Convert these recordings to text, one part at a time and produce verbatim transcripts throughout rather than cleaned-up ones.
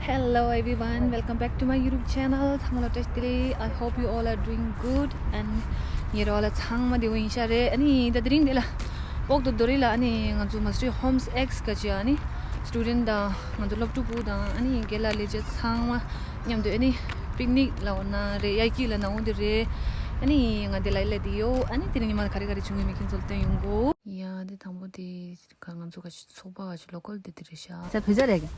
Hello everyone, welcome back to my YouTube channel. ཚང་མ་ལ་བཀྲ་ཤིས་བདེ་ལེགས། I hope you all are doing good and ཉེ་རང་ལ་ཚང་མ་བདེ་པོ་ཡིན་ཤག་རེད། ཨ་ནི་ད་དེ་རིང་འདི་ལ་ཨོག་ཏུ་རྡོ་རི་ལ་ཨ་ནི་ང་ཚོ་མ་སི་ཊར་ཧོམ་སི་ཨེག་སི་ག་ཅི་ཨ་ནི་སི་ཊུ་ཌེན་ཊི་དང་ང་ཚོ་སློབ་ཕྲུག་བུ་དང་ཨ་ནི་རྒན་ལགས་ལས་བྱེད་ཚང་མ་མཉམ་དུ་ཨ་ནི་པིག་ནིག་ལ་འོ་ན་རེད། དབྱར་སྐྱིད་ལ་ནང་འོང་དེ་རེད། ཨ་ནི་ང་འདི་ལ་ཡིན་ལ་དེ་ཡོད། ཨ་ནི་དེ་རིང་ཉི་མ་ག་རེ་ག་རེ་བྱུང་ཡོད་མེད་ཁྱེད་ཚོ་ལ་སྟོན་ཡོང་གོ། ཡ་འདི་དང་པོ་དེ། ཁ་ང་ཚོ་ག་ཚོགས་པ་ག་ཚོད་ལོ་ཀལ་དེ་དེ་རེད་ཤག་ཅ་བོད་ཇ་རེད།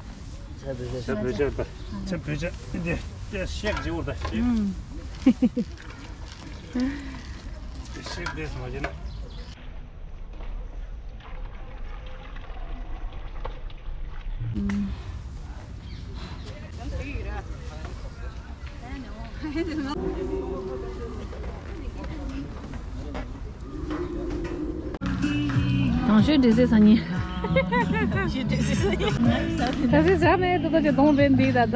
ཅ་བོད་ཇ། ཅ་བོད་ཇ་ད། ཅ་བོད་ཇ་འདི་དེ་ཤེག་ཇི་བོ་ད་ཤེག་ཨུམ། དེ་ཤེག་དེ་སོང་ཡིན་ན། ཨུམ། དང་ཤོས་འདྲེ་སྲས་སང་ཉིན། ད་སྲས་ཟ་མེད་དུ་ད་ཅི་གདོང་བན་འདི་ད་ད།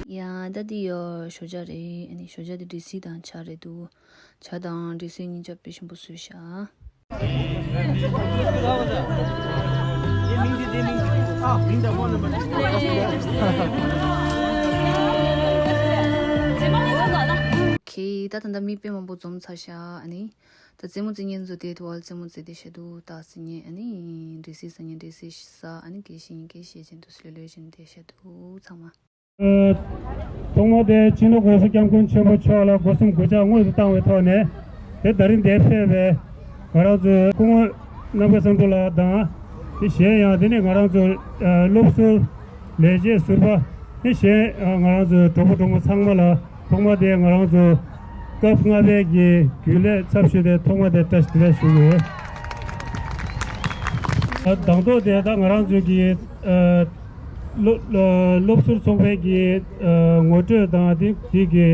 ཡ་ད་འདི་ཡོ་ཞོ་ཇ་རེད། ཨ་ནི་ཞོ་ཇ་འདི་འདྲེ་སྲས་དང་ཇ་རེད་འདུག་ཇ་དང་འདྲེ་སྲས་གཉིས་ཆ་དཔེ་ཞིམ་པོ་བཟོས་ཤག་ཁེ་ད་ད་ད་མི་དཔེ་མང་པོ་འཛོམས་ཚར་ཤག་ཨ་ནི་ད་རྩེད་མོ་རྩེ་མཁན་ཚོ་དེ་དུ་བ་རྩེད་མོ་རྩེ་དེ་བཤད་འདུག་ད་རྩེ་མཁན་ཨ་ནི་འདྲེ་སྲས་ཟ་མཁན་འདྲེ་སྲས་ཟ། ཨ་ནི་གད་ཤིང་གད་ཤིང་བྱེད་འདུག་ལོས་ལོས་བྱེད་དེ་བཤད་འདུག་ཚང་མ། ཐོག་མ་དེ་སྤྱི་ནོར་༸གོང་ས་༸སྐྱབས་མགོན་ཆེན་པོ་མཆོག་ལ་སྒོ་གསུམ་གུས་ཕྱག་དངོས་སུ་བཏང་བའི་ཐོག་ནས། དེ་ད་རིང་འདིར་ཕེབས་པའི་ང་རང་ཚོའི་སྐུ་ངོ་རྣམ་རྒྱལ་བསམ་གྲུབ་ལགས་དང་། དེ་གཞན་ཡང་དེ་ནས་ང་རང་ཚོའི་སློབ་ཟུར་ལས་བྱེད་ཟུར་པ། དེ་གཞན་ང་རང་ཚོའི་གྲོགས་པོ་གྲོགས་མོ་ཚང་མ་ལ་ཐོག་མ་དེ་ང་རང་ཚོ་སྐབས་ལྔ་པའི་གི་རྒྱུན་ལས་ཚབ་ཞུས་ཏེ་ཐོག་མ་དེ་བཀྲ་ཤིས་བདེ་ལེགས་ཞུ་གི་ཡོད། ད་དང་ཐོག་དེ་ད་ང་རང་ཚོའི་གི་ཨ། སློབ་སློབ་ཟུར་ཚོགས་པའི་གི་ཨ་ངོ་སྤྲོད་དང་དེ་དེ་གི་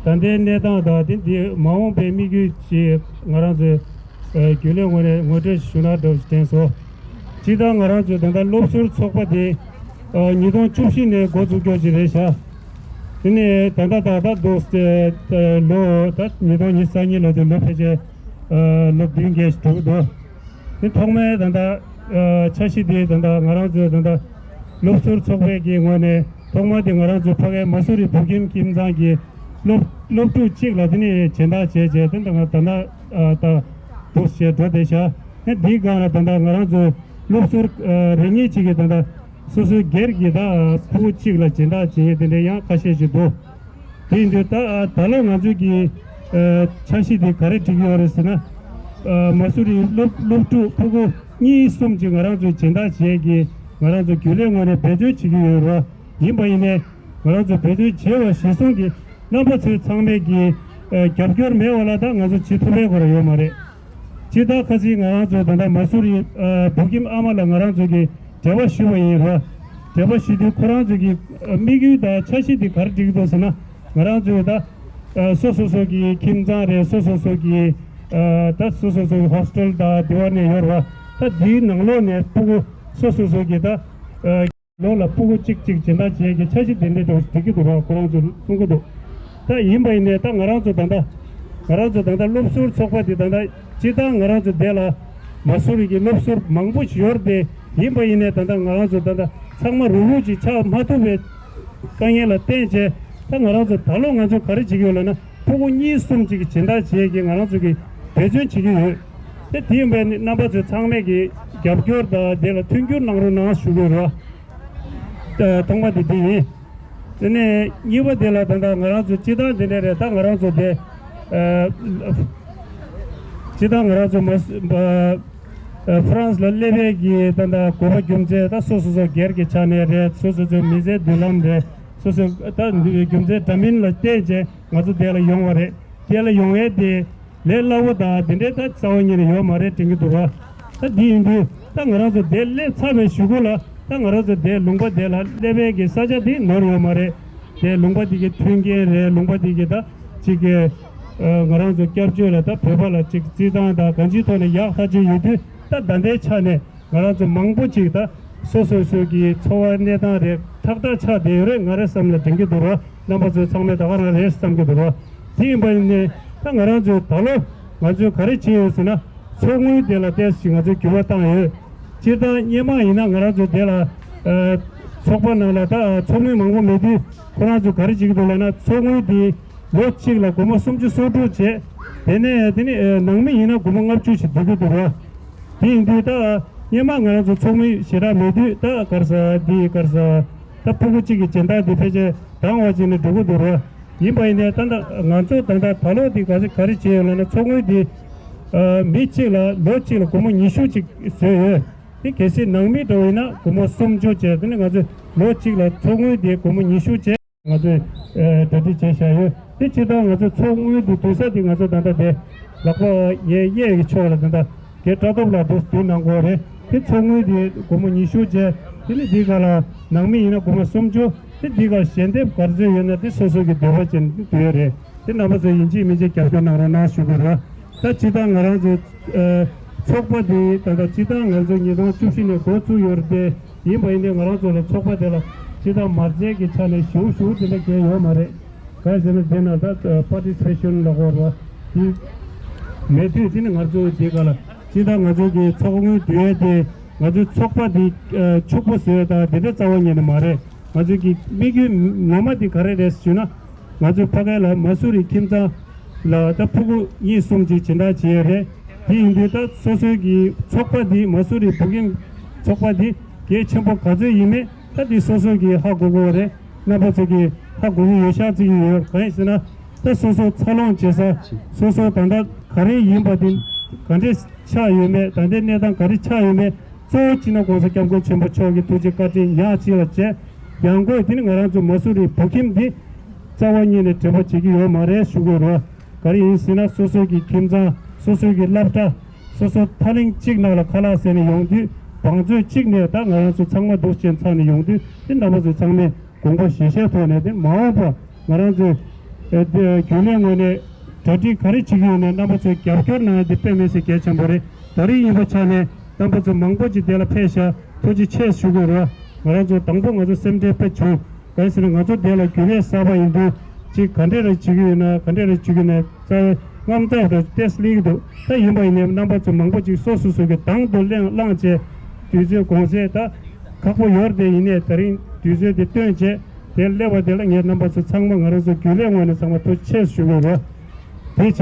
ད་ལྟའི་གནས་སྟངས་དང་དེ་འདི་མ་འོངས་པའི་དམིགས་ཡུལ་ཅིག་ང་རང་ཚོའི་ཨ་རྒྱུན་ལས་ངོས་ནས་ངོ་སྤྲོད་ཞུ་ན་འདྲ་བོ་ཞིག་དྲན་སོང་། སྤྱིར་བཏང་ང་རང་ཚོའི་ད་ལྟ་སློབ་ཟུར་ཚོགས་པ་དེ་ཨ་ཉིས་སྟོང་བཅུ་བཞི་ནས་འགོ་འཛུགས་རྒྱུ་ཅིག་རེད་ཤག་དེ་ནས་ད་ལྟ་ད་ལྟ་འདུག་སེ་ལོ་ད་ཉིས་སྟོང་ཉི་ཤུ་རྩ་གཉིས་ལོ་དེ་ལོ་ཕལ་ཆེར་ཨ་ལོ་བདུན་བརྒྱད་ཞིག་འགྲོ་གི་འདུག་དེ་ཐོག་མའི་ད་ལྟ་ཨ་འཆར་གཞི་དེ་ད་ལྟ་ང་རང་ཚོའི་ད་ལྟ་སློབ་ཟུར་ཚོགས་པའི་གི་ངོས་ནས་ཐོག་མ་དེ་ང་རང་ཚོའི་ཕ་གའི་མ་སུ་རི་བོད་ཁྱིམ་ཁྱིམ་ཚང་གི་སློབ་སློབ་ཕྲུག་གཅིག་ལ་དེ་ནས་སྦྱིན་བདག་བྱས་བྱས་དེ་ད་ད་ལྟ་ཨ་ད་འདུག་སེ་འགྲོ་བསྡད་ཤག་དེ་འདིའི་སྒང་ལ་ད་ལྟ་ང་རང་ཚོའི་སློབ་ཟུར་ཨ་རེ་གཉིས་གཅིག་གིས་ད་ལྟ་སོ་སོའི་སྒེར་གྱི་ད་ཕྲུ་གུ་གཅིག་ལ་སྦྱིན་བདག་བྱེད་ཡས་དེ་འདྲའི་ཡང་ཁ་ཤས་ཤིག་འདུག་དེ་ཡིན་དུས་ད་ད་ལོ་ང་ཚོའི་གི་ཨ་འཆར་གཞི་དེ་ག་རེ་བསྒྲིགས་ཡོད་རེད་ཟེར་ན། ཨ་མ་སུ་རི་སློབ་སློབ་ཕྲུག་ཕྲུ་གུ་གཉིས་གསུམ་ཅིག་ང་རང་ཚོས་སྦྱིན་བདག་བྱེད་ཀྱི་ང་རང་ཚོ་རྒྱུན་ལས་ངོས་ནས་འབད་བརྩོན་བྱེད་ཀྱི་ཡོད་རེད། ཡིན་པ་ཡིན་ནའི་ང་རང་ཚོ་འབད་བརྩོན་བྱས་པ་གཞིར་བཟུང་གི་རྣམ་པ་ཚོའི་ཚང་མས་ཀྱི་ཨ་རྒྱབ་སྐྱོར་མེད་པ་ལ་ད་ང་ཚོ་བྱེད་ཐུབ་པའི་སྐོར་ཡོད་མ་རེད། སྤྱིར་བཏང་ཁ་སང་ང་རང་ཚོ་ད་ལྟ་མ་སུ་རི་ཨ་བོད་ཁྱིམ་ཨ་མ་ལ་ང་རང་ཚོ་གི་འབྲེལ་བ་ཞུས་པ་ཡིན་ར། འབྲེལ་བ་ཞུས་དུས་ཁོ་རང་ཚོ་གི་ཨ་དམིགས་ཡུལ་དང་འཆར་གཞི་དེ་ག་རེ་བསྒྲིགས་འདུག་ཟེར་ན། ང་རང་ཚོས་ད་ཨ་སོ་སོ་སོ་གི་ཁྱིམ་ཚང་རེད། སོ་སོ་སོ་གི་ཨ་ད་སོ་སོ་སོ་གི་ཧོ་སི་ཊེལ་དང་དེ་བ་ནས་ཡོད་ར། ད་དེའི་ནང་ལོགས་ནས་ཕྲུ་གུ་སོ་སོ་སོ་གི་ད་ཨ་ལོ་ལ་ཕྲུ་གུ་གཅིག་གཅིག་སྦྱིན་བདག་བྱེད་ཀྱི་འཆར་གཞི་དེ་འདྲ་འདྲ་བོ་ཞིག་སྒྲིག་གི་འདུག་ར། ཁོ་རང་ཚོས་གསུང་གི་འདུག་ད་ཡིན་པ་ཡིན་ནའི་ད་ང་རང་ཚོ་ད་ལྟ་ང་རང་ཚོ་ད་ལྟ་སློབ་ཟུར་ཚོགས་པ་འདི་ད་ལྟ་སྤྱིར་བཏང་ང་རང་ཚོ་འདི་ལ་མ་སུ་རི་གི་སློབ་ཟུར་མང་པོ་ཞིག་ཡོད་རེད་དེ། ཡིན་པ་ཡིན་ནའི་ད་ལྟ་ང་རང་ཚོ་ད་ལྟ་ཚང་མ་རུག་རུག་ཅིག་ཆགས་མ་ཐུབ་པའི་དཀའ་ངལ་ལ་བརྟེན་བྱས། ད་ང་རང་ཚོ་ད་ལོ་ང་ཚོ་ག་རེ་བྱེད་ཀྱི་ཡོད་ལབ་ན། ཕྲུ་གུ་གཉིས་གསུམ་ཅིག་གི་སྦྱིན་བདག་བྱེད་ཀྱི་ང་རང་ཚོ་གི་འབད་བརྩོན་བྱེད་ཀྱི་ཡོད། དེ་དེ་ཡིན་པས་ནི་རྣམ་པ་ཚོས་ཚང་མས་ཀྱི་རྒྱབ་སྐྱོར་དང་དེ་ལ་མཐུན་འགྱུར་གནང་རོགས་གནང་ཞུ་དགོས་རེད་བ། ཐོག་མ་དེ་འདི་ཡིན། དེ་ནས་གཉིས་པ་དེ་ལ་ད་ལྟ་ང་རང་ཚོ་སྤྱིར་བཏང་དེ་འདྲ་རེད། ད་ང་རང་ཚོ་དེ་ཨ་སྤྱིར་བཏང་ང་རང་ཚོ་མ་ཨ་ཧྥ་རན་སི་ལ་སླེབས་པའི་གི་ད་ལྟ་དགོས་པ་རྒྱུ་མཚན་ད་སོ་སོ་སོ་སྒེར་གྱི་ཆ་ནས་རེད། སོ་སོ་ཚོའི་མི་ཚེའི་མདུན་ལམ་རེད། སོ་སོ་ད་རྒྱུ་མཚན་འདྲ་མིན་ལ་བརྟེན་བྱས་ང་ཚོ་དེ་ལ་ཡོང་བ་རེད། དེ་ལ་ཡོང་ཡས་དེ་ལས་སླ་པོ་དང་དེ་འདྲའི་ད་རྩ་བ་ཉིད་ནས་ཡོད་མ་རེད་དྲན་གྱི་འདུག་ར། ད་འདི་ཡིན་དུས་ད་ང་རང་ཚོ་དེ་སླེབས་ཚར་བའི་གཞུག་གུ་ལ་ད་ང་རང་ཚོ་དེ་ལུང་པ་དེ་ལ་སླེབས་པའི་གི་ས་ཆ་དེ་ནོར་ཡོད་མ་རེད། དེ་ལུང་པ་དེ་གི་མཐུན་རྐྱེན་རེད། ལུང་པ་དེ་གི་ད་ཅིག་གི་ཨ་ང་རང་ཚོ་སྐྱབས་བཅོལ་ལ་ད་བོད་པ་ལ་ཅིག་རྩིས་ཐང་དང་གང་ཅིའི་ཐོག་ནས་ཡག་ཐག་ཆོད་ཡོད་དུས། ད་ད་ལྟའི་ཆ་ནས་ང་རང་ཚོ་མང་པོ་ཅིག་ད་སོ་སོ་སོ་གི་འཚོ་བ་གནས་སྟངས་རེད། ཐག་ཐག་ཆགས་བསྡད་ཡོད་རེད། ང་རའི་བསམ་ལ་དྲན་གྱི་འདུག་ར། རྣམ་པ་ཚོས་ཚང་མས་ད་ག་རང་རེད་བསམ་གྱི་འདུག་ར། དེ་ཡིན་པ་ཡིན་ནའི་ད་ང་རང་ཚོས་ད་ལོ་ང་ཚོས་ག་རེ་བྱས་ཡོད་ཟེར་ན། ཚོགས་དངུལ་དེ་ལ་ཏོག་ཙམ་ང་ཚོས་འགྱུར་བ་བཏང་ཡོད། སྤྱིར་བཏང་སྔོན་མ་ཡིན་ན་ང་རང་ཚོ་དེ་ལ་ ཚོགས་པ་ནང་ལ་ད་ཚོགས་མི་མང་པོ་མེད་དུས་ཁོ་རང་ཚོས་ག་རེ་བྱེད་ཀྱི་འདུག་ལབ་ན། ཚོགས་དངུལ་དེ་ལོ་གཅིག་ལ་སྒོར་མོ་སུམ་ཅུ་སོ་དྲུག་བྱས། དེ་ནས་དེ་ནི་ནང་མི་ཡིན་ན་སྒོར་མོ་ལྔ་བཅུ་ཞིག་བསྡུ་གི་འདུག་ར། དེ་ཡིན་དུས་ད་སྔོན་མ་ང་རང་ཚོ་ཚོགས་མི་ཞེ་དྲག་མེད་དུས་ད་ག་རེ་ཟེར་འདི་ག་རེ་ཟེར་ད་ཕྲུ་གུ་གཅིག་གི་སྦྱིན་བདག་འདི་ཕལ་ཆེར་དྭངས་བ་ཅིག་ནས་འགྲོ་གི་འདུག་ར། ཡིན་པ་ཡིན་ནའི་ད་ལྟ་ང་ཚོ་ད་ལྟ་ད་ལོ་འདི་ག་ཚོད་ག་རེ་བྱས་ཡོད་ལབ་ན། ཚོགས་དངུལ་འདི་མི་གཅིག་ལ་ལོ་གཅིག་ལ་སྒོར་མོ་ཉི་ཤུ་ཅིག་བཟོས་ཡོད། དེ་གལ་སྲིད་ནང་མི་འདྲ་བོ་ཡིན་ན་སྒོར་མོ་སུམ་ཅུ་བྱས། དེ་ནི་ང་ཚོས་ལོ་གཅིག་ལ་ཚོགས་དངུལ་དེ་སྒོར་མོ་ཉི་ཤུ་བྱས། ང་ཚོས་གྲ་སྒྲིག་བྱས་བཞག་ཡོད། དེ་སྤྱིར་བཏང་ང་ཚོས་ཚོགས་དངུལ་དེ་བསྡུ་ས་དེ་ང་ཚོ་ད་ལྟ་དེ་ལག་པ་གཡས་གཡས་ཀྱི་ཕྱོགས་ལ་ད་ལྟ་རྒན་བཀྲ་ཐོབ་ལགས་འདུག་བསྡུ་གནང་གི་ཡོད་རེད། དེ་ཚོགས་དངུལ་དེ་སྒོར་མོ་ཉི་ཤུ་བྱས། དེ་ནི་འདི་ག་ལ་ནང་མི་ཡིན་ན་སྒོར་མོ་སུམ་ཅུ། དེ་འདི་ག་ཞལ་འདེབས་ག་ཚོད་ཡོད་ན་དེ་སོ་སོ་གི་འདོད་པ་ཅན་དེ་བསྡུ་ཡོད་རེད། དེ་རྣམ་པ་ཚོས་ཡིན་གཅིག་མིན་གཅིག་རྒྱབ་སྐྱོར་གནང་རོགས་གནང་ཞུ་དགོས་ར། ད་སྤྱིར་བཏང་ང་རང་ཚོ་ཚོགས་པ་འདི་ད་ལྟ་སྤྱིར་བཏང་ང་ཚོ་ཉིས་སྟོང་བཅུ་བཞི་ནས་འགོ་བཙུགས་ཡོད་རེད་དེ། ཡིན་པ་ཡིན་ནའི་ང་རང་ཚོ་ལ་ཚོགས་པ་དེ་ལ་སྤྱིར་བཏང་མ་རྩའི་གི་ཆ་ནས་ཞེ་པོ་ཞེ་པོ་དེ་འདྲ་གང་ཡོད་མ་རེད། གང་ཡིན་ཟེར་ན་དེ་ན་ད་པར་ཊི་སི་པེ་ཤན་ལབ་དགོས་རེད་པ། དེ་མེད་དུས་དེ་ནི་ང་ཚོ་དེ་ག་ལ་སྤྱིར་བཏང་ང་ཚོ་གི་ཚོགས་དངུལ་བསྡུ་ཡས་དེ་ང་ཚོའི་ཚོགས་པ་དེ་ཕྱུག་པོ་བཟོ་ཡས་དང་དེ་འདྲ་རྩ་བ་ཉིད་ནས་མ་རེད། ང་ཚོ་གི་དམིགས་ཡུལ་ངོ་མ་དེ་ག་རེ་རེད་ཟེར་ན། ང་ཚོའི་ཕ་གི་ལ་མ་སུ་རི་ཁྱིམ་ཚང་ལ་ད་ཕྲུ་གུ་གཉིས་གསུམ་ཅིག་སྦྱིན་བདག་བྱས་ཡོད་རེད། དེ་ཡིན་དུས་ད་སོ་སོའི་གི་ཚོགས་པ་འདི་མ་སུ་རི་བོད་ཁྱིམ་ཚོགས་པ་འདི་གལ་ཆེན་པོ་ག་ཚོད་ཡིན་མིན་ད་འདི་སོ་སོ་གི་ཧ་གོ་གི་ཡོད་རེད། རྣམ་པ་ཚོ་གི་ཧ་གོ་གི་ཡོད་ཤག་བརྩི་གི་ཡོད། གང་ཡིན་ཟེར་ན་ད་སོ་སོ་འཚར་ལོངས་བྱེད་ས་སོ་སོ་ད་ལྟ་ག་རེ་ཡིན་པ་དེ་ག་འདྲས་ཆགས་ཡོད་མེད། ད་ལྟའི་གནས་སྟངས་ག་རེ་ཆགས་ཡོད་མེད། གཙོ་བོ་སྤྱི་ནོར་༸གོང་ས་༸སྐྱབས་མགོན་ཆེན་པོ་མཆོག་གི་ཐུགས་རྗེ་བཀའ་དྲིན་ཉག་གཅིག་ལ་བྱས། ཡང་སྒོས་དེ་ནི་ང་རང་ཚོ་མ་སུ་རི་བོད་ཁྱིམ་འདི་རྩ་བ་ཉིད་ནས་འབྲེལ་བ་བྱེད་ཀྱི་ཡོད་མ་རེད་ཞུ་དགོས་རེད། ག་རེ་ཡིན་ཟེར་ན་སོ་སོ་གི་ཁྱིམ་ཚང་། སོ་སོ་གི་སློབ་གྲྭ། སོ་སོ་ཐག་རིང་གཅིག་ནང་ལ་ཁ་ལག་ཟས་ནས་ཡོང་དུས་བང་མཛོད་གཅིག་ནས་ད་ང་རང་ཚོ་ཚང་མ་འདུག་སེ་ཚང་ནས་ཡོང་དུས་དེ་རྣམ་པ་ཚོ་ཚང་མས་དགོངས་པ་བཞེས་བཞེས་ཐོག་ནས་དེ་མ་འོངས་པ་ང་རང་ཚོས་ཨེ་དེ་རྒྱུན་ལས་ངོས་ནས་གྲ་སྒྲིག་ག་རེ་བྱེད་ཀྱི་ཡོད་ན་རྣམ་པ་ཚོས་རྒྱབ་སྐྱོར་གནང་ཡ་དེ་དཔེ་མི་སྲིད་གལ་ཆེན་པོ་རེད། ད་རེས་ཡིན་པ་ཆ་ནས་རྣམ་པ་ཚོ་མང་པོ་ཅིག་དེ་ལ་ཕེབས་ཤག་ཐུགས་རྗེ་ཆེ་ཞུ་དགོས་རེད། ང་རང་ཚོ་དང་པོ་ང་ཚོ་སེམས་ཁྲལ་དཔེ་བྱུང་། གང་ཡིན་ཟེར་ན་ང་ཚོ་དེ་ལ་རྒྱུན་ལས་གསར་པ་ཡིན་དུས་ཅིག་ག་འདྲས་རེ་བྱེད་ཀྱི་ཡོད་ན་ག་འདྲས་རེ་བྱེད་ཀྱི་ཡོད་ན་རྩ་བའི་རྔམ་སྟབས་རེ་ཏོག་ཙམ་སླེབས་ཀྱི་འདུག་ད་ཡིན་པ་ཡིན་ནའི་རྣམ་པ་ཚོ་མང་པོ་ཅིག་སོ་སོ་སོ་གི་དང་དུ་གླེང་བླངས་བྱས་དུས་ཚོད་གོང་ཚད་ད་ཁག་པོ་ཡོད་རེད་དེ། ཡིན་ནའི་ད་རིང་དུས་ཚོད་དེ་བཏོན་བྱས་དེ་སླེབས་པ་དེ་ལ་ངས་རྣམ་པ་ཚོ་ཚང་མ་ང་རང་ཚོ་རྒྱུན་ལས་ངོས་ནས་ཚང་མ་ཐུགས་རྗེ་ཆེ་ཞུ་དགོས་རེད། དེ་བྱས་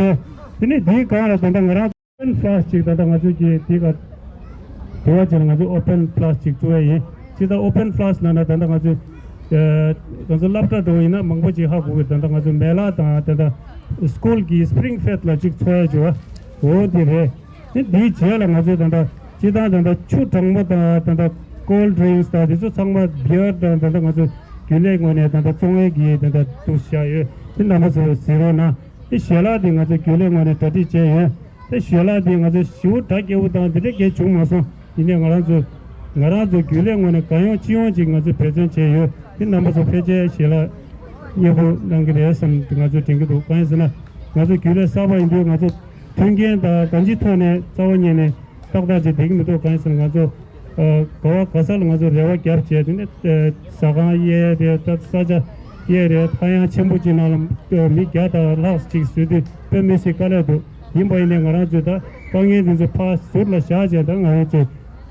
དེ་ནས་འདིའི་སྒང་ལ་ད་ལྟ་ང་རང་ཨོ་པན་ཕ་ལ་སི་ཅིག་ད་ལྟ་ང་ཚོས་ཀྱི་དེ་ག་དེ་བ་ཅན་ང་ཚོས་ཨོ་པན་ཕ་ལ་སི་ཅིག་བཙུགས་ཡས་ཡིན། ཅི་ད་ཨོ་པན་ཕ་ལ་སི་ལབ་ན་ད་ལྟ་ང་ཚོས་ཨ་ང་ཚོ་སློབ་གྲྭ་འགྲོ་བ་ཡིན་ན་མང་པོ་ཅིག་ཧ་གོ་གི། ད་ལྟ་ང་ཚོ་མེ་ལ་དང་ད་ལྟ་སི་ཀུལ་གྱི་སི་པི་རིང་ཕེ་སི་ལ་ཅིག་འཚོགས་ཡས་བྱུང་བ་འོ་དེ་རེད། དེ་དེའི་རྗེས་ལ་ང་ཚོས་ད་ལྟ་ཅི་ད་ད་ལྟ་ཆུ་གྲང་མོ་དང་ད་ལྟ་ཀོལ་ཌི་རིང་སི་དང་དེ་ཚོ་ཚང་མ་བི་ཡར་དང་ད་ལྟ་ང་ཚོ་རྒྱུན་ལས་ངོས་ནས་ད་ལྟ་བཙོང་ཡས་ཀྱི་ད་ལྟ་འདུག་བཞག་ཡོད། དེ་རྣམ་པ་ཚོས་གཟིགས་རོགས་གནང་། དེ་ཞལ་ལག་དེ་ང་ཚོ་རྒྱུན་ལས་ངོས་ནས་གྲ་སྒྲིག་བྱས་ཡོད། དེ་ཞལ་ལག་དེ་ང་ཚོ་ཞེ་པོ་གྲ་རྒྱས་པོ་དང་དེ་འདྲ་གས་བྱུང་མ་སོང་། ཡིན་ནའི་ང་རང་ཚོ་ང་རང་ཚོ་རྒྱུན་ལས་ངོས་ནས་གང་ཡོང་ཅི་ཡོང་ཅིག་ང་ཚོས་འབད་བརྩོན་བྱས་ཡོད། དེ་རྣམ་པ་ཚོ་ཕལ་ཆེར་ཞལ་ལག་མཉེས་པོ་གནང་གི་རེད་བསམ་ང་ཚོས་དྲན་གྱི་འདུག་གང་ཡིན་ཟེར་ན་ང་ཚོ་རྒྱུན་ལས་གསར་པ་ཡིན་དུས་ང་ཚོ་མཐུན་རྐྱེན་དང་གང་ཅིའི་ཐོག་ནས་རྩ་བ་ཉིད་ནས་ཏག་ཏག་ཅིག་བསྡད་ཀྱི་མི་འདུག་གང་ཡིན་ཟེར་ན་ང་ཚོ་ཨ་ག་བ་ག་ས་ལ་ང་ཚོ་རེ་བ་བརྒྱབ་བྱས་དེ་ནས་ཨ་ཟ་ཁང་གཡས་རེད། ད་ས་ཆ་གཡས་རེད། ཐང་ཡང་ཆེན་པོ་ཅིག་ནང་ལ་ཨ་མི་བརྒྱ་དང་ལྷག་ཅིག་བཟོས་དུས་དཔེ་མི་སྲིད་དཀའ་ལས་འདུག་ཡིན་པ་ཡིན་ནའི་ང་རང་ཚོས་ད་དཀའ་ངལ་འདི་ཚོ་ཕར་ཟུར་ལ་བཞག་བྱས་ད་ང་རང་ཚོ་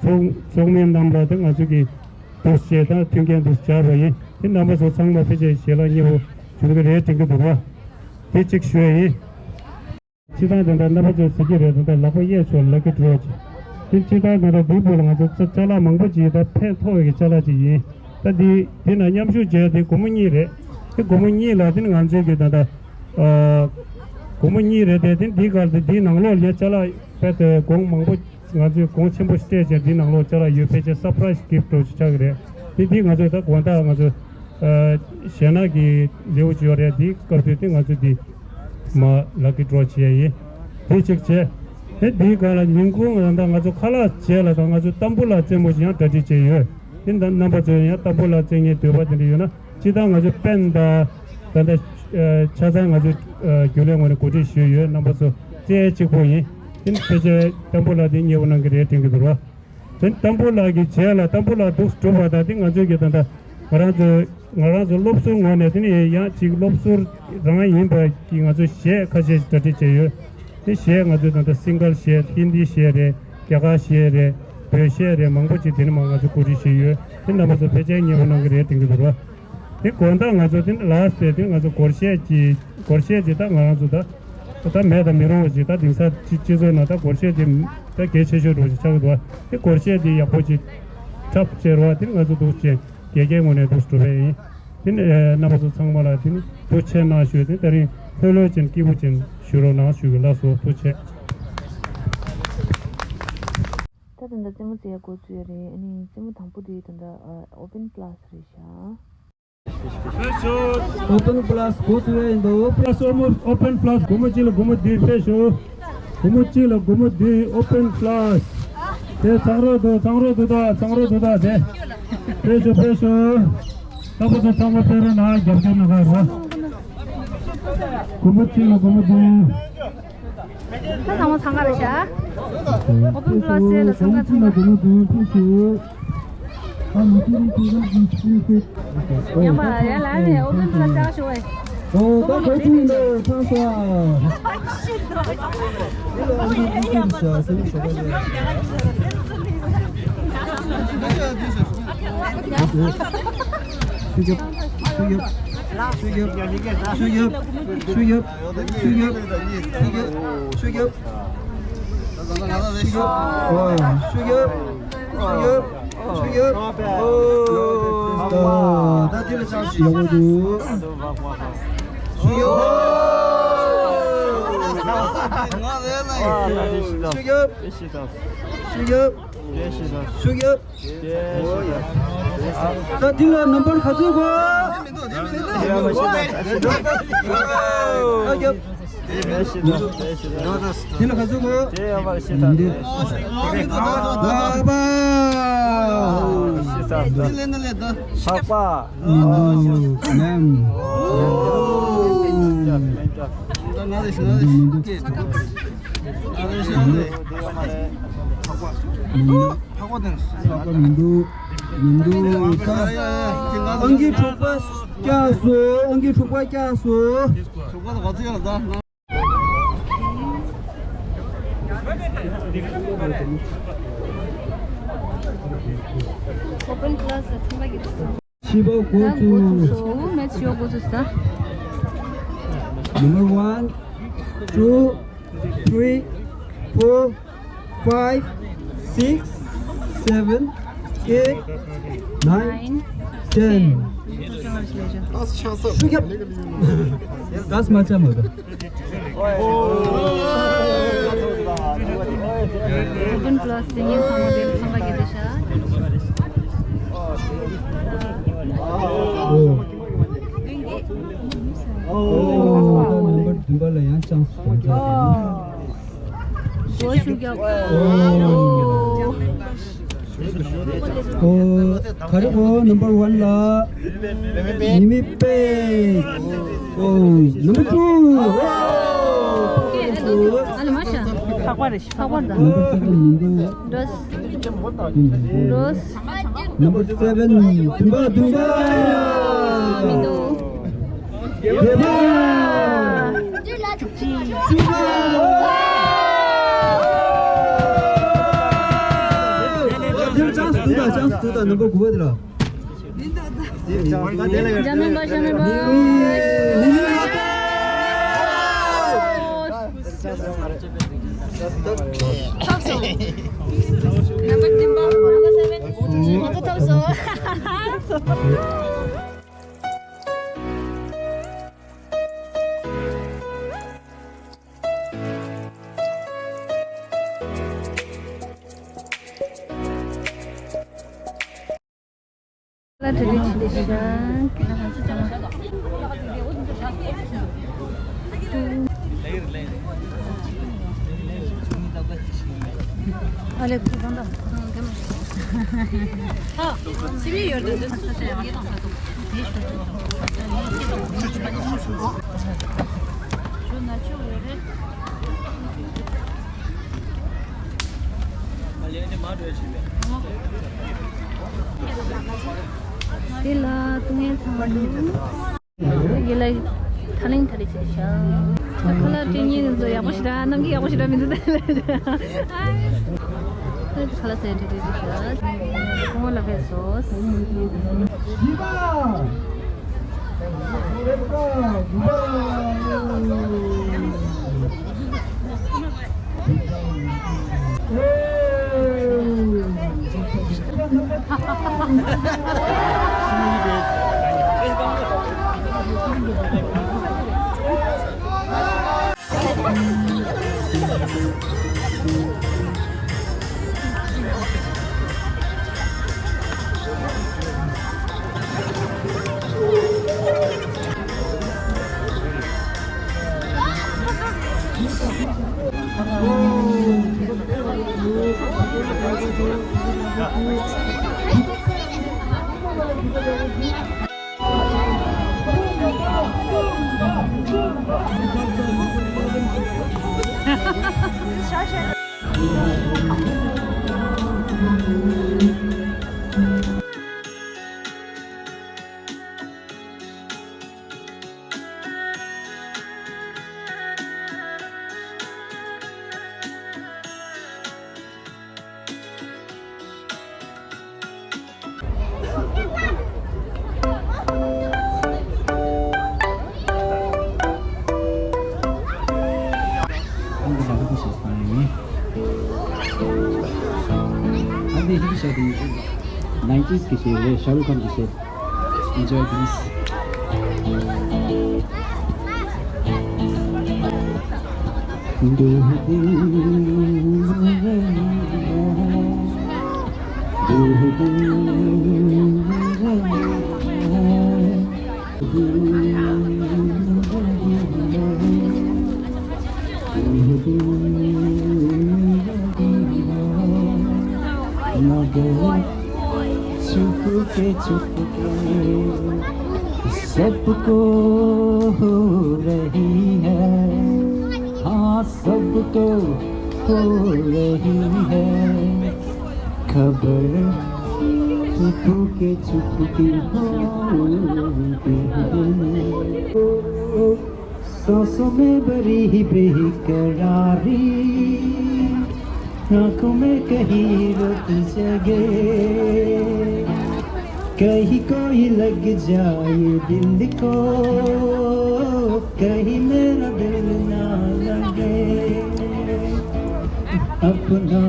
ཚོགས་ཚོགས་མི་རྣམས་ལ་ད་ང་ཚོ་གི་འདུག་བྱས་ད་མཐུན་རྐྱེན་འདུག་སྦྱར་བ་ཡིན། དེ་རྣམ་པ་ཚོ་ཚང་མ་ཕལ་ཆེར་ཞལ་ལག་མཉེས་པོ་བྱུང་གི་རེད་དྲན་གྱི་འདུག་བ། དེ་གཅིག་ཞུ་ཡ་ཡིན། སྤྱིར་བཏང་དེ་འདྲ་རྣམ་པ་ཚོས་གཟིགས་ཀྱི་རེད། དེ་འདྲ་ལག་པ་གཡས་ཕྱོགས་ལ་ཀི་ཌོ་ཅིག་དེ་སྤྱིར་བཏང་དེ་འདྲ་འདིའི་བར་ལ་ང་ཚོ་ཅ་ཅ་ལག་མང་པོ་ཅིག་ད་ཕན་ཐོགས་ཡོད་ཀྱི་ཅ་ལག་ཅིག་ཡིན། ད་འདི་དེ་ན་མཉམ་ཞུགས་བྱས་དེ་སྒོར་མོ་གཉིས་རེད། དེ་སྒོར་མོ་གཉིས་ལ་དེ་ནི་ང་ཚོའི་གི་ད་ལྟ་ཨ་སྒོར་མོ་གཉིས་རེད་དེ། དེ་འདིའི་སྒང་དེ་འདིའི་ནང་ལོགས་ལ་ཅ་ལག་དཔེ་དེ་གོང་མང་པོ་ང་ཚོས་གོང་ཆེན་པོ་སྤྲད་བྱས་འདིའི་ནང་ལོགས་ཅ་ལག་ཡོད། ཕལ་ཆེར་སར་པ་རའི་སི་གིཕ་ཊི་འདྲ་ཅིག་ཆགས་ཀྱི་རེད། དེ་འདི་ང་ཚོས་ད་དགོང་དག་ང་ཚོ་ཨ་ཞལ་ནག་གི་ལེའུ་ཅིག་ཡོད་རེད། འདིའི་སྐབས་དུས་དེ་ང་ཚོ་འདི་མ་ལ་ཀི་ཌོ་བྱེད་ཡ་ཡིན། དེ་གཅིག་བྱས། དེ་འདིའི་སྒང་ལ་ཉིན་གུང་ང་ད་ང་ཚོ་ཁ་ལག་བྱས་ལ་ད་ང་ཚོ་ཏམ་བུ་ལ་རྩེད་མོ་ཅིག་ཡང་གྲ་སྒྲིག་བྱས་ཡོད། དེ་ད་རྣམ་པ་ཚོས་ཡང་ཏམ་བུ་ལ་རྩེད་མཁན་འདོད་པ་དེ་འདྲ་ཡོད་ན་སྤྱིར་བཏང་ང་ཚོ་པེན་དང་ད་ལྟ་ཆ་ཚང་ང་ཚོ་རྒྱུན་ལས་ངོས་ནས་གོ་སྒྲིག་ཞུས་ཡོད། རྣམ་པ་ཚོ་རྩེད་གཅིག་པོ་ཡིན། དེ་ནི་ཕལ་ཆེར་ཏམ་བུ་ལ་དེ་མཉེས་པོ་གནང་གི་རེད་དྲན་གྱི་འདུག་ར། དེ་ནི་ཏམ་བུ་ལགས་ཀྱི་རྗེས་ལ་ཏམ་བུ་ལགས་འདུག་གྲུབ་པ་དང་དེ་ང་ཚོས་ཀྱི་ད་ལྟ་ང་རང་ཚོ་ང་རང་ཚོ་སློབ་ཟུར་ངོས་ནས་དེ་ནི་ཡང་ཅིག་སློབ་ཟུར་རང་ཡིན་པ་གི་ང་ཚོ་གཞས་ཁ་ཤས་ཤིག་གྲ་སྒྲིག་བྱས་ཡོད། དེ་གཞས་ང་ཚོས་ད་ལྟ་སིང་གལ་གཞས་ཧིན་དི་གཞས་རེད། རྒྱ་གར་གཞས་རེད། བོད་གཞས་རེད། མང་པོ་ཅིག་དེ་ནི་མ་ང་ཚོ་གོ་སྒྲིག་བྱས་ཡོད། དེ་རྣམ་པ་ཚོ་ཕལ་ཆེར་མཉེས་པོ་གནང་གི་རེད་དྲན་གྱི་འདུག་ར། དེ་དགོང་དག་ང་ཚོ་དེ་ལ་སྟེ་དེ་ང་ཚོ་སྒོར་གཞས་ཀྱི་སྒོར་གཞས་ཀྱི་ད་ང་རང་ཚོ་ད་ད་མེད་དང་མི་རུང་བ་ཞིག་ད་དེང་སང་སྤྱི་སྤྱི་ཚོགས་ནང་ད་སྒོར་གཞས་ཀྱི་ད་གལ་ཆེ་ཤོས་འདྲ་བོ་ཞིག་ཆགས་ཀྱི་འདུག་བ། དེ་སྒོར་གཞས་དེ་ཡག་པོ་ཅིག་འཁྲབ་བྱས་རོགས་དེ་ང་ཚོ་འདུག་ཅེས་དགེ་རྒན་ངོས་ནས་འདུག་སྒྲུབ་པ་ཡིན། དེ་ནས་རྣམ་པ་ཚོ་ཚང་མ་ལ་དེ་ནི་ཐུགས་ཆེ་གནང་ཞུས་ཏེ་ད་རིང་ལྷོད་ལྷོད་ཅན་སྐྱིད་པོ་ཅན་ཞུ་རོགས་གནང་ཞུ་གི་ལགས་སོ། ཐུགས་ཆེ། ད་ད་ལྟ་རྩེད་མོ་རྩེ་ཡ་འགོ་བཙུགས་ཡ་རེད། ཨ་ནི་རྩེད་མོ་དང་པོ་དེ་ད་ལྟ་ཨ་ཨོ་པན་པ་ལ་སི་རེད་ཤག་ཨོ་པན་པ་ལ་སི་འགོ་བཙུགས་ཡ་ཡིན་འདུག་ཨོ་པན་པ་ལ་སི་ཨོ་པན་པ་ལ་སི་སྒོར་མོ་གཅིག་ལ་སྒོར་མོ་བདུན་ཕེབས་ཤོག་སྒོར་མོ་གཅིག་ལ་སྒོར་མོ་བདུན་ཨོ་པན་པ་ལ་སི། དེ་ཚང་རོགས་འདུག་ཚང་རོགས་འདུག་ད་ཚང་རོགས་འདུག་ད་དེ། ཕེབས་ཤོག་ཕེབས་ཤོག་ད་པོ་ཚོ་ཚང་མ་ཕེབས་རོགས་གནང་། རྒྱབ་སྐྱོར་གནང་ག་རོགས། སྒོར་མོ་གཅིག་ལ་སྒོར་མོ་བདུན། ད་ཚང་མ་འཚང་ཁ་རེད་ཤག་ཨོ་པན་པ་ལ་སི་ལ་འཚང་ཁ་འཚང་ཁ། ཡང་མ་ཡང་ལ་ནས་ཨོ་པན་པ་ལ་སི་ཤོག་ཨེ། ཨོ་ད་ག་ཅི་ཡིན་ནོ་ཚང་ས། ཤུ་རྒྱབ་ཤུ་རྒྱབ་ཤུ་རྒྱབ་ཤུ་རྒྱབ་ཤུ་རྒྱབ་ཤུ་རྒྱབ་ཤུ་རྒྱབ། ཤུ་རྒྱབ། ཤུ་རྒྱབ། ཤུ་རྒྱབ། ཤུ་རྒྱབ། ཨོ། ད་དེ་ལ་ཅང་ཞིག་ཡོང་གི་འདུག་ཤུ་རྒྱབ། ང་རེད་ལ་ཡིན། ཤུ་རྒྱབ། ཤུ་རྒྱབ། ཤུ་རྒྱབ། ད་འདི་ལ་ནམ་བར་ག་ཚོད་དགོས། ཁ་རྒྱབ། འདི་ལ་ག་ཚོད་དགོས། འདི། ལག་པ། ལག་པ། ལམ། ལག་པ་མི་འདུག་མི་འདུག་ད་ཨང་ཀི་དྲུག་པ་བཀྱགས་སོང་། ཨང་ཀི་དྲུག་པ་བཀྱགས་སོང་། ཨོ་པན་པ་ལ་སི་ལ་ཚང་མ་གི་འདུག་ཕྱི་པོ་འགོ་ད་འགོ་ཚུགས་ཚུགས་སོ། མེ་ཆི་ཡོ་འགོ་ཚུགས་ས། Number one, two, three, four, five, six, seven, eight, nine, ten. ཤུ་རྒྱབ། ག་སྨ་ཆ་མོ་དོ། ཨོ་པན་པ་ལ་སི་ཡིན་ཚང་མ་དེར་ཚང་མ་གི་དེ་ཤ། ཨོ། ཨོ། ད་ནམ་བར་བདུན་པ་ལ་ཡང་ཅང་སུ་གང་ཆགས་ཀྱི། ཨོ། ཨོ། ག་རེ་གོ། Number one ལ་ཉི་མ་པད། ཨོ། Number two. ཨ་ལ་མ་ཤ། ཕག་པ་རེད་ཕག་པ་འདྲ། Number seven མི་འདུག་འགྲོ། འགྲོ། Number seven བདུན་པ་བདུན་པ། མི་འདུག་བདུན་པ། ཅང་སུ་དང་ཅང་སུ་དང་ནམ་བར་དགུ་པ་དེ་ལ། འཇམ་མིན་པ་འཇམ་མིན་པ། ཐོབ་སོང་། ནམ་བར་བདུན་པ། ནམ་བར་སེ་བེན། ང་ཚོ་ཐོབ་སོང་། ལ་དྲི་ལི་ཆི་ལི་ཤང་ཁྱེད་རང་ཚོ་ཅང་། ཨ་ལེ་ཁུ་དང་དང་། ཨ་ཕྱི་མི་ཡོད་དུ་འདུག་ཞོ་ན་ཆུ་ཡོད་རེད། དེ་ལ་ཏུང་ཡན་ཚང་མ་འདུག་དགེ་ལགས། ཐ་ལིང་ཐ་ལི་ཆི་ཤ། ཁ་ལག་སྤྲད་མཁན་ཚོ་ཡག་པོ་ཞིག་ར། གནང་གི་ཡག་པོ་ཞིག་ར་མི་འདུག་ད། Color center དེ་ཞིག་ཁོང་ལ་ཕེབས་སོ། Nineties གི་གཞས་རེད། ཤ་རུག་ཁཱན་གྱི་གཞས། Enjoy, please. छुप के छुप के सबको हो रही है, हाँ, सबको हो रही है खबर। छुप के छुप के होती है। सांसों में बड़ी ही बेकरारी, आंखों में कहीं रुक जगे, कहीं कोई लग जाए दिल को, कहीं मेरा दिल ना लगे अपना।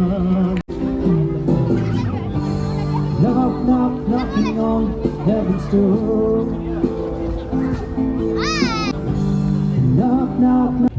Knock, knock, knocking on heaven's door. Knock, knock, knock.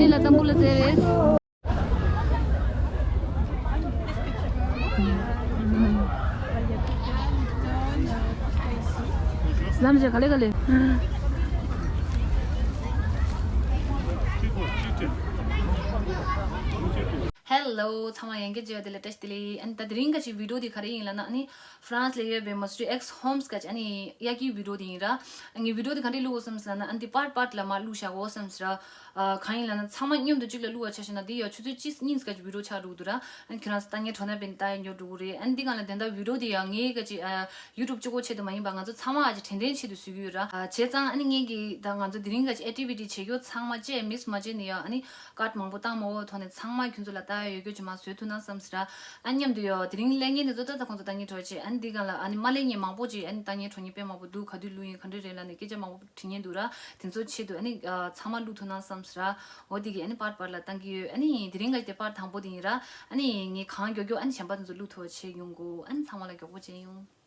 དེ་ལ་དམ་བུ་ལ་ཟེར་རེད། ལམ་ཞིག་ག་ལེ་ག་ལེ། Hello, ཨོ་ཚང་མ་ཡང་བསྐྱར་མཇལ་བ་དེ་ལ་བཀྲ་ཤིས་བདེ་ལེགས། ཨ་ནི་ད་དེ་རིང་ག་ཅིག་བི་ཌིའོ་དེ་ག་རེ་ཡིན་ལབ་ན། ཨ་ནི་ཧྥ་རན་སི་ལ་ཡོད་པའི་Monsieur X Homes ག་ཅིག་ཨ་ནི་གཡག་གི་བི་ཌིའོ་དེ་ཡིན་ར། ངས་བི་ཌིའོ་དེ་ག་འདྲས་བླུགས་ཡོད་བསམ་ཟེར་ན། ཨ་ནི་དེ་པར་པར་ལ་མར་བླུགས་བཞག་གོ་བསམ་ཟེར་ར། གང་ཡིན་ལབ་ན་ཚང་མ་མཉམ་དུ་གཅིག་ལ་བླུགས་པ་ཆ་བཞག་ན་དེ་ཡང་ཆུ་ཚོད་གཅིག་གཉིས་ག་ཅིག་བི་ཌིའོ་ཆགས་འགྲོ་གི་འདུག་ར། ཨ་ནི་ཁྱེད་རང་ཚོ་ལྟ་མཁན་གྲོགས་ན་དཔེ་ལྟ་ཡ་ཉོ་འགྲོ་གི་རེད། ཨ་ནི་འདི་སྒང་ལ་དེ་འདྲ་བི་ཌིའོ་དེ་ཡང་ངས་ག་ཅིག་ཡུ་ཊུབ་གཅིག་པོ་ཆེད་དུ་མ་ཡིན་པ་ང་ཚོ་ཚང་མ་ག་ཅིག་དྲན་རྟེན་ཆེད་དུ་བཟོ་གི་ཡོད་ར། བྱས་ཙང་ཨ་ནི་ངས་གི་ད་ང་ཚོ་དེ་རིང་ག་ཅིག་ཨེག་ཊི་བི་ཊི་བྱེད་རྒྱུ་ཚང་མ་བཅས་མིས་མ་བྱས་ནས་ཡང་ཨ་ནི་ཀཊ་མང་པོ་བཏང་མ་འོ་ཐོག་ནས་ཚང་མ་ཁྱོད་ཚོ་ལ་ལྟ་ཡ་ཡོད་རྒྱུ་ཅིག་མར་བཟོས་ཐུབ་ན་བསམ་ཟེར་ར། ཨ་མཉམ་དུ་ཡང་དེ་རིང་ལས་ངན་དེ་ཚོ་ད་ལྟ་ཁོང་ཚོ་ལྟ་མཁན་གྲོགས་ཆེ། ཨ་ནི་འདི་སྒང་ལ་ཨ་ནི་མ་ལས་ངན་མང་པོ་ཅིག་ཨ་ནི་ལྟ་མཁན་གྲོགས་མཁན་དཔེ་མང་པོ་འདུག་ག་དུས་བླུགས་ཡིན་ག་འདྲས་རེད་ལབ་ནས་སྐད་ཆ་མང་པོ་དྲི་མཁན་འདུག་ར། དེ་ཚོ་ཆེད་དུ་ཨ་ནི་ཚང་མ་བླུགས་ཐུབ་ན་བསམ་ཟེར་ར། འོ་དེ་གི་ཨ་ནི་པར་པར་ལ་བཏང་གི་ཡོད། ཨ་ནི་དེ་རིང་ག་དེ་པར་དང་པོ་དེ་ཡིན་ར། ཨ་ནི་ངས་གང་མགྱོགས་མགྱོགས་ཨ་ནི་གཞན་པ་དེ་ཚོ་བླུགས་ཐུབ་པ་བྱེད་ཡོང་གོ། ཨ་ནི་ཚང་མ་ལ་མགྱོགས་པོ་མཇལ་ཡོང་།